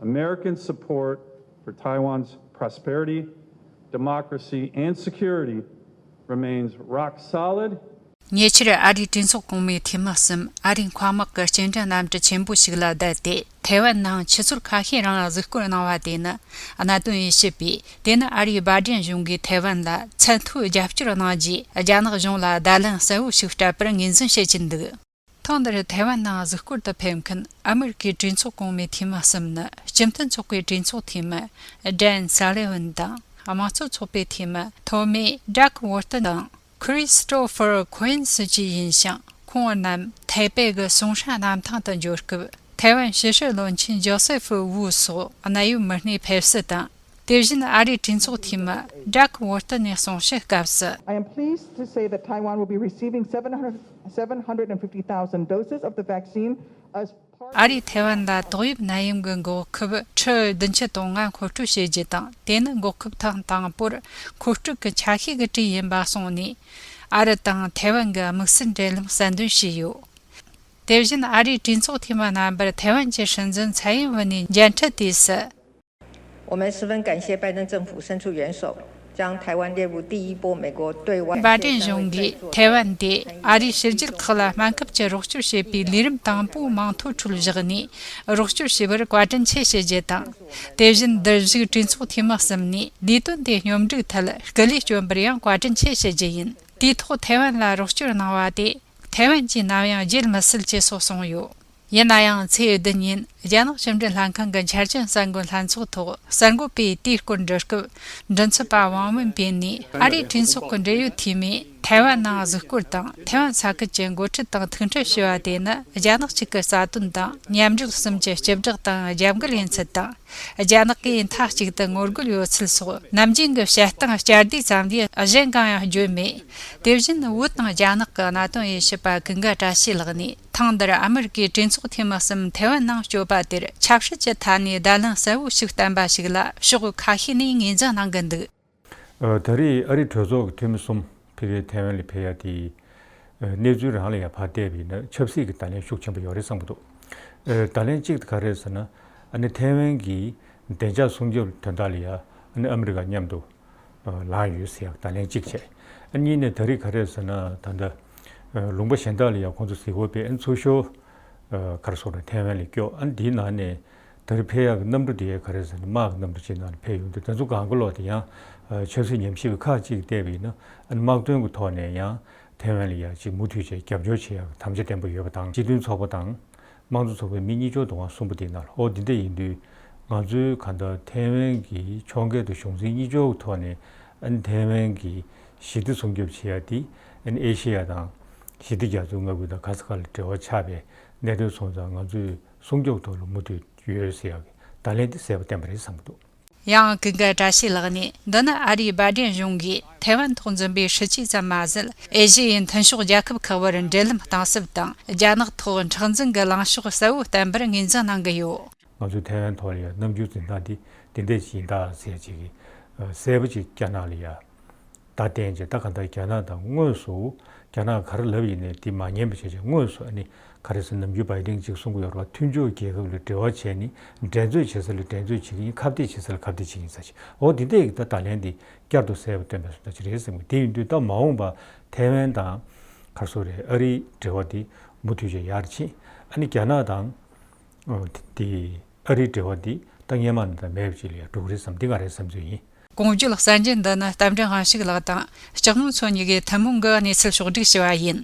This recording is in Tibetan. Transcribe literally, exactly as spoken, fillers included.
American support for Taiwan's prosperity, democracy, and security remains rock solid. ཉེ་ཆར་ཨ་རིའི་གྲོས་ཚོགས་གོང་མའི་འཐུས་མི་གསུམ་ཨ་རིའི་མཁའ་དམག་གི་སྐྱེལ་འདྲེན་གནམ་གྲུ་ཆེན་པོ་ཞིག་ལ་བསྡད་དེ། ཐའེ་ཝན་ནང་ཆུ་ཚོད་ཁ་ཤས་རིང་གཟིགས་སྐོར་གནང་བ་དེ་ནི། གནད་དོན་དབྱེ་ཞིབ་པས་དེ་ནི་ཨ་རིའི་བྷའི་ཌེན་གཞུང་གིས་ཐའེ་ཝན་ལ་ཚད་མཐོའི་རྒྱབ་སྐྱོར་གནང་རྗེས། རྒྱ་ནག་གཞུང་ལ་བརྡ་ལན་གསལ་བོ་ཞིག་སྤྲད་པར་ངོས་འཛིན་བྱེད་ཀྱིན་འདུག་ཐེངས་འདིར་ཐའེ་ཝན་ནང་གཟིགས་སྐོར་དུ་ཕེབས་མཁན་ཨ་མེ་རི་ཀའི་གྲོས་ཚོགས་གོང་མའི་འཐུས་མི་གསུམ་ནི། སྤྱི་མཐུན་ཚོགས་པའི་གྲོས་ཚོགས་འཐུས་མི་ཌན་སཱ་ལི་ཝན་དང་། དམངས་གཙོ་ཚོགས་པའི་འཐུས་མི་ཐོ་མེ་ཌག་ཝོར་ཏན་དང་། ཁྲི་སི་ཏོ་ཕར་ཁོ་ཡིན་སི་བཅས་ཡིན་ཞིང་། ཁོང་རྣམས་ཐའེ་པེ་གི་སུང་ཧྲ་གནམ་ཐང་དུ་འབྱོར་སྐབས། ཐའེ་ཝན་ཕྱི་སྲིད་བློན་ཆེན་ཇོ་སེ་ཧྥུ་ཝུ་སོགས་གནད་ཡོད་མི་སྣའི་ཕེབས་བསུ་དང་། དེ་བཞིན་ཨ་རིའི་གྲོས་ཚོགས་འཐུས་མི་ཌག་ཝོར་ཏན་ནས་གསུང་བཤད་སྐབས་སུ། I am pleased to say that Taiwan will be receiving seven hundred, seven hundred fifty thousand doses of the vaccine as ཨ་རིས་ཐའེ་ཝན་ལ་ཏོག་དབྱིབས་ནད་ཡམས་ཀྱི་འགོག་ཁབ་ཁྲི་བདུན་ཅུ་དོན་ལྔ་མཁོ་སྤྲོད་བྱེད་རྒྱུ་དང་། དེ་ནི་འགོག་ཁབ་ཐེངས་དང་པོར་མཁོ་སྤྲོད་ཀྱི་ཆ་ཤས་ཀྱི་གྲས་ཡིན་པ་གསུངས་ནས། ཨ་རི་དང་ཐའེ་ཝན་གྱི་དམིགས་བསལ་འབྲེལ་ལམ་གསལ་འདོན་བྱས་ཡོད། དེ་བཞིན་ཨ་རིའི་གྲོས་ཚོགས་འཐུས་མི་རྣམ་པར་ཐའེ་ཝན་གྱི་སྲིད་འཛིན་蔡英文ནས་མཇལ་འཕྲད་དུས་སུ། 我们十分感谢拜登政府伸出援手，将台湾列入第一波美国对外 བྷའི་ཌེན་གཞུང་གིས་ཐའེ་ཝན་དེ་ཨ་རིའི་ཕྱི་རྒྱལ་ཁག་ལ་སྨན་ཁབ་ཀྱི་རོགས་སྐྱོར་བྱེད་པའི་ལས་རིམ་དང་པོའི་མིང་ཐོ་ཁྲོད་བཞག་ནས། རོགས་སྐྱོར་བྱས་པར་བཀའ་དྲིན་ཆེ་ཞུ་རྒྱུ་དང་། དེ་བཞིན་འདིར་བཞུགས་གྲོས་ཚོགས་འཐུས་མི་གསུམ་ནས་ལས་དོན་དེ་སྙོམས་སྒྲིག་ཐད་སྐུ་ལས་བསྐྱོན་པར་ཡང་བཀའ་དྲིན་ཆེ་ཞུ་རྒྱུ་ཡིན། དེའི་ཐོག་ཐའེ་ཝན་ལ་རོགས་སྐྱོར་གནང་བ་དེ། ཐའེ་ཝན་གྱིས་ནམ་ཡང་བརྗེད་མི་སྲིད་ཅེས་སོགས་གསུངས་ཡོད། ཡིན་ན་ཡང་ཚེས་བདུན་ཉིན་རྒྱ་ནག་ཕྱི་འབྲེལ་ལྷན་ཁང་གི་འཆར་ཅན་གསར་འགོད་ལྷན་ཚོགས་ཐོག་གསར་འགོད་པས་དེའི་སྐོར་འདྲི་སྐབས། མགྲིན་ཚབ་པ་ཝང་ཝུན་པིན་ནས་ཨ་རིའི་གྲོས་ཚོགས་ཀྱི་འབྲེལ་ཡོད་འཐུས་མིས་ཐའེ་ཝན་ནང་གཟིགས་སྐོར་དང་ཐའེ་ཝན་ས་ཁུལ་གྱི་འགོ་ཁྲིད་དང་ཐུག་འཕྲད་ཞུ་བ་དེ་ནི་རྒྱ་ནག་གཅིག་གི་རྩ་དོན་དང་མཉམ་འབྲེལ་གསུམ་གྱི་སྐྱིད་སྡུག་དང་རྒྱབ་འགལ་ཡིན་ཚུལ་དང་། རྒྱ་ནག་གིས་མཐའ་གཅིག་ཏུ་ངོ་རྒོལ་ཡོད་ཚུལ་སོགས་ནམ་རྒྱུན་གྱི་བཤད་སྟངས་བསྐྱར་ཟློས་ཙམ་ལས་གཞན་གང་ཡང་བརྗོད་མེད། དེ་བཞིན་བོད་དང་རྒྱ་ནག་གི་གནད་དོན་དབྱེ་ཞིབ་པ་ཀུན་དགའ་བཀྲ་ཤིས་ལགས་ནས་ཐེངས་འདིར་ཨ་མི་རི་ཀའི་གྲོས་ཚོགས་འཐུས་མི་གསུམ་ཐའེ་ཝན་ནང་བསྐྱོད་པ་དེར་ཆབ་སྲིད་ཀྱི་ཐད་ནས་བརྡ་ལན་གསལ་བོ་ཞིག་བསྟན་པ་ཞིག་ལ་ཕྱོགས་ཁ་ཤས་ནས་ངོས་འཛིན་གནང་གི་འདུག་ད་རེས་ཨ་རིའི་གྲོས་ཚོགས་ཀྱི་འཐུས་མི་གསུམ་ཕ་གིར་ཐའེ་ཝན་ལ་ཕེབས་ཡ་དེ་གནས་ཚུལ་རང་ལ་ཡང་ཕར་བལྟས་པ་ཡིན་ན་ཆབ་སྲིད་ཀྱི་བརྡ་ལན་ཤུགས་ཆེན་པོ་ཡོད་རེད་བསམ་གྱི་འདུག་བརྡ་ལན་གཅིག་དེ་ག་རེ་རེད་ཟེར་ན། ཨ་ནི་ཐའེ་ཝན་གྱི་བདེ་འཇགས་སྲུང་སྐྱོབ་དོན་དག་ལ་ཡ་ཨ་ནི་ཨ་མི་རི་ཀ་མཉམ་དུ་ལངས་ཡོད་ཟེར་ཡ་བརྡ་ལན་གཅིག་བྱས། ཨ་གཉིས་ནས་ད་རེས་ག་རེ་རེད་ཟེར་ན་ད་ལྟ་ལུང་པ་གཞན་དག་ལ་ཡ་ཁོང་ཚོ་གཟིགས་སྐོར་ཕེབས། ཨ་ནི་ཚུར་ཤོག་ག་རེ་ཟེར་དགོས་རེད། ཐའེ་ཝན་ལ་སྐྱོད། ཨ་ནི་དེའི་ནང་ནས་ད་རེས་ཕེབས་ཡག་གི་གནམ་གྲུ་དེ་ག་རེ་ཟེར་ན་དམག་གི་གནམ་གྲུ་ཅིག་ནང་ལ་ཕེབས་ཡོང་དུས་དེ་ཚོ་གང་ག་ལོག་དེ་ཡང་ཆབ་སྲིད་ཉམས་ཞིབ་པ་ཁག་ཅིག་གིས་བལྟས་པ་ཡིན་ན། ཨ་ནི་དམག་དོན་གྱི་ཐོག་ནས་ཡང་ཐའེ་ཝན་ལ་ཡ་ཅིག་མུ་མཐུད་བྱས་རྒྱབ་སྐྱོར་བྱེད་ཡག་གི་དམ་བཅའ་བརྟན་པོ་ཡོད་པ་དང་། སྤྱི་མཐུན་ཚོགས་པ་དང་དམངས་གཙོ་ཚོགས་པའི་མི་གཉིས་ཆར་དུ་དབང་གསུམ་པོ་དེའི་ནང་ལ། ཨོ་འདི་འདྲ་ཡིན་དུས་ང་ཚོའི་གང་ལྟར་ཐའེ་ཝན་གྱི་ཕྱོགས་འགལ་དང་གཞུང་འཛིན་གཉིས་ཆར་གྱི་ཐོག་ནས། ཨ་ནི་ཐའེ་ཝན་གྱི་ཞི་བདེ་སྲུང་སྐྱོབ་བྱེད་ཡ་དེ་ཨ་ནི་ཨེ་ཤེ་ཡ་དང་ཞི་བདེ་རྒྱ་མཚོའི་མངའ་ཁུལ་དང་ག་ས་ག་ལ་འབྲེལ་བ་ཆགས་པའི་གནད་དོན་སོང་ཙང་ང་ཚོས་སྲུང་སྐྱོབ་ཐོག་ལ་མུ་མཐུད་ཡོད་ཟེར་ཡག་གི་བརྡ་ལན་དེ་གསལ་པོ་བསྟན་པ་རེད་བསམ་གྱི་འདུག་ཡང་ཀུན་དགའ་བཀྲ་ཤིས་ལགས་ནས་འདི་ནི་ཨ་རིའི་བྷའི་ཌེན་གཞུང་གིས་ཐའེ་ཝན་ཐོག་འཛིན་པའི་སྲིད་ཇུས་ཙམ་མ་ཟད། ཨེ་ཤི་ཡའི་མཐུན་ཕྱོགས་རྒྱལ་ཁབ་ཁག་བར་འབྲེལ་ལམ་གཏིང་ཟབ་དང་། རྒྱ་ནག་ཐོག་མཁྲེགས་འཛིན་གྱི་ལངས་ཕྱོགས་གསལ་བོ་བསྟན་པར་ངོས་འཛིན་གནང་གི་ཡོད། ང་ཚོས་ཐའེ་ཝན་ཐོག་ལ་ཡང་རྣམ་འགྱུར་འཛིན་སྟངས་འདི་འདི་འདྲ་ཞིག་ཡིན་ད་ཟེར་ཅིག་གི་གསལ་པོ་ཅིག་རྒྱ་ནག་ལ་ཡ་བརྡ་བསྟན་བྱས། ད་ག་འདྲ་རྒྱ་ནག་དང་དངོས་སུ་རྒྱ་ནག་ག་རེ་ལབ་ཡིན་ནའི་འདི་མ་ཉན་པ་བྱས་བྱས་དངོས་སུ་ཨ་ནི་ག་རེ་ཟེར། ནམ་རྒྱུན་བྷའི་ཌེན་གཅིག་གསུང་གི་ཡོད་རེད་པ། མཐུན་ཕྱོགས་རྒྱལ་ཁབ་ལ་འབྲེལ་བ་བྱས་ནས་འགྲན་རྩོད་བྱེད་ས་ལ་འགྲན་རྩོད་བྱེད་ཀྱི་ཡིན། ཁ་གཏད་བྱེད་ས་ལ་ཁ་གཏད་བྱེད་ཀྱི་ཡིན་ཟེར་བྱས། འོ་འདི་འདྲ་ཡི་ད་བརྡ་ལན་འདི་བསྐྱར་དུ་གསལ་པོ་བསྟན་པའི་བཟོ་འདྲ་ཅིག་རེད་བསམ་གི། དེ་ཡིན་དུས་ད་མ་འོངས་པ་ཐའེ་ཝན་དང་ག་རེ་ཟེར་དགོས་རེད། ཨ་རིའི་འབྲེལ་བ་འདི་མུ་མཐུད་བྱས་ཡར་ཕྱིན། ཨ་ནི་རྒྱ་ནག་དང་། ཨོ། དེ་ཨ་རིའི་འབྲེལ་བ་འདི་ད་སྔོན་མ་ནང་ལྟར་མེད་པ་ཅིག་ལ་ཡང་འགྲོ་གི་རེད་བསམ། འདི་ང་རའི་བསམ་ཚུལ་ཡིན། གོང་བརྗོད་གསར་འགྱུར་འདི་ནི་རྟ་མགྲིན་དབང་ཕྱུག་ལགས་དང་ལྕགས་མོ་མཚོ་གཉིས་ཀྱིས་ཐུན་མོང་གི་གནས་ཚུལ་ཕྱོགས་བསྒྲིགས་ཞུ་བ་ཡིན།